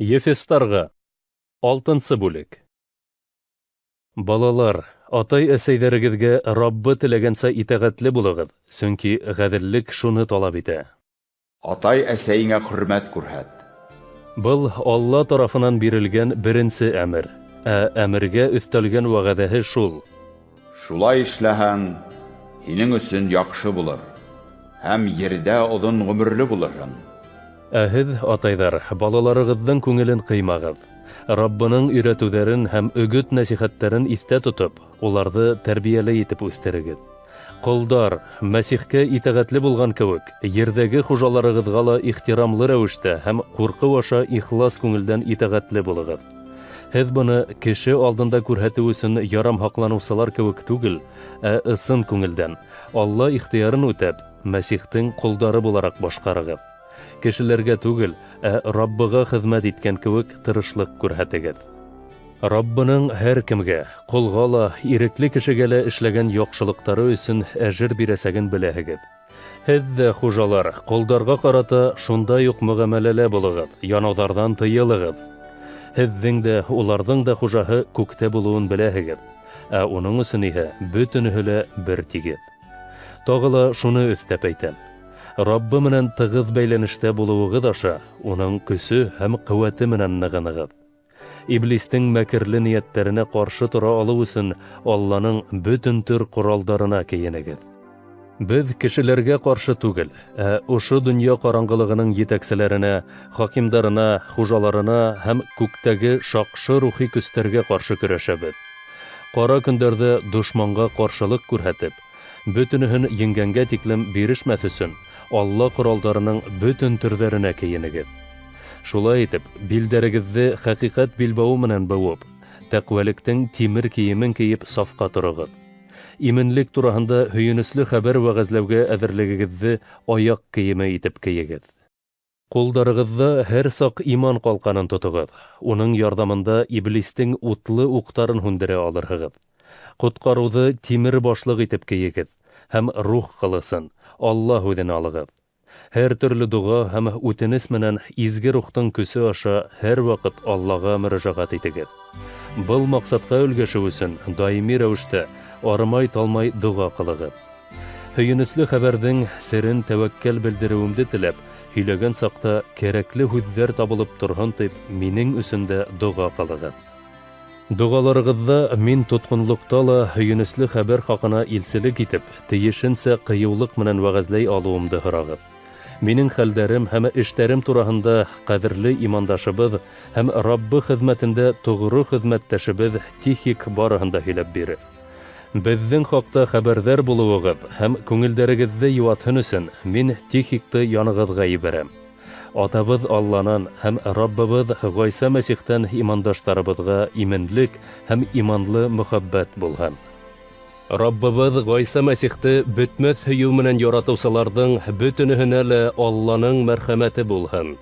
Ефестарға. 6 бүлек. Балалар, атай-әсәйҙәрегеҙгә Раббы теләгәнсә итәғәтле булығыҙ, сөнки ғәҙеллек шуны талап итә. Атай-әсәйеңә хөрмәт күрһәт. Был Алла тарафынан бирелгән беренсе әмер, ә әмергә өҫтәлгән вәғәҙәһе шул: Шулай эшләһәң, һинең өсөн яҡшы булыр, һәм ерҙә оҙон ғүмерле булырһың. Ә һеҙ, атайҙар, балаларығыҙҙың күңелен ҡыймағыҙ. Раббының өйрәтеүҙәрен һәм өгөт-нәсихәттәрен иҫтә тотоп, уларҙы тәрбиәле итеп үҫтерегеҙ. Ҡолдар, Мәсихкә итәғәтле булған кеүек, ерҙәге хужаларығыҙға ла ихтирамлы рәүештә һәм ҡурҡыу аша ихлас күңелдән итәғәтле булығыҙ. Һеҙ быны кеше алдында күрһәтеү өсөн ярамһаҡланыусылар кеүек түгел, ә ысын күңелдән, Алла ихтыярын үтәп, Мәсихтең ҡолдары булараҡ башҡарығыҙ. Кешеләргә түгел, ә Раббыға хеҙмәт иткән кеүек тырышлыҡ күрһәтегеҙ. Раббының һәр кемгә, ҡолға ла, ирекле кешегә лә эшләгән яҡшылыҡтары өсөн әжер бирәсәген беләһегеҙ. Һеҙ ҙә, хужалар, ҡолдарға ҡарата шундай уҡ мөғәмәләлә булығыҙ, янауҙарҙан тыйылығыҙ. Һеҙҙең дә, уларҙың да хужаһы күктә булыуын беләһегеҙ, ә уның өсөн иһә бөтөнөһө лә бер тигеҙ. Тағы ла шуны өҫтәп әйтәм: Раббы менән тығыҙ бәйләнештә булыуығыҙ аша уның көсө һәм ҡеүәте менән нығынығыҙ. Иблистең мәкерле ниәттәренә ҡаршы тора алыу өсөн Алланың бөтөн төр ҡоралдарына кейенегеҙ. Беҙ кешеләргә ҡаршы түгел, ә ошо донъя ҡараңғылығының етәкселәренә, хакимдарына, хужаларына һәм күктәге шаҡшы рухи көстәргә ҡаршы көрәшәбеҙ. Ҡара көндәрҙә дошманға ҡаршылыҡ күрһәтеп, бөтөнөһөн еңгәнгә тиклем бирешмәҫ өсөн Алла ҡоралдарының бөтөн төрҙәренә кейенегеҙ. Шулай итеп, билдәрегеҙҙе хәҡиҡәт билбауы менән быуып, тәҡүәлектең тимер кейемен кейеп сафҡа тороғоҙ. Именлек тураһында һөйөнөслө хәбәр вәғәзләүгә әҙерлегегеҙҙе аяҡ кейеме итеп кейегеҙ. Ҡулдарығыҙҙа һәр саҡ иман ҡалҡанын тотоғоҙ. Уның ярҙамында иблистең утлы уҡтарын һүндерә алырһығыҙ. Ҡотҡарыуҙы тимер башлыҡ итеп кейегеҙ һәм рух ҡылысын, Алла һүҙен алығыҙ. Һәр төрлө доға һәм үтенес менән изге рухтың көсө аша һәр ваҡыт Аллаға мөрәжәғәт итегеҙ. Был маҡсатҡа өлгәшеү өсөн даими рәүештә арымай-талмай доға ҡылығыҙ. Һөйөнөслө хәбәрҙең серен тәүәккәл белдереүемде теләп, һөйләгән саҡта кәрәкле һүҙҙәр табылып торһон тип, минең өсөн дә доға ҡылығыҙ. Доғаларығыҙҙа мин тотҡонлоҡта ла һөйөнөслө хәбәр хаҡына илселек итеп, тейешенсә ҡыйыулыҡ менән вәғәзләй алыуымды һорағыҙ. Минең хәлдәрем һәм эштәрем тураһында ҡәҙерле имандашыбыҙ һәм Раббы хеҙмәтендә тоғро хеҙмәттәшебеҙ Тихик барыһын да һөйләп бирер. Беҙҙең хаҡта хәбәрҙәр булыуығыҙ һәм күңелдәрегеҙҙе йыуатһын өсөн мин Тихикты янығыҙға ебәрәм. Атабыҙ Алланан һәм Раббыбыҙ Ғайса Мәсихтән имандаштарыбыҙға именлек һәм иманлы мөхәббәт булһын. Раббыбыҙ Ғайса Мәсихте бөтмәҫ һөйөү менән яратыусыларҙың бөтөнөһөнә лә Алланың мәрхәмәте булһын.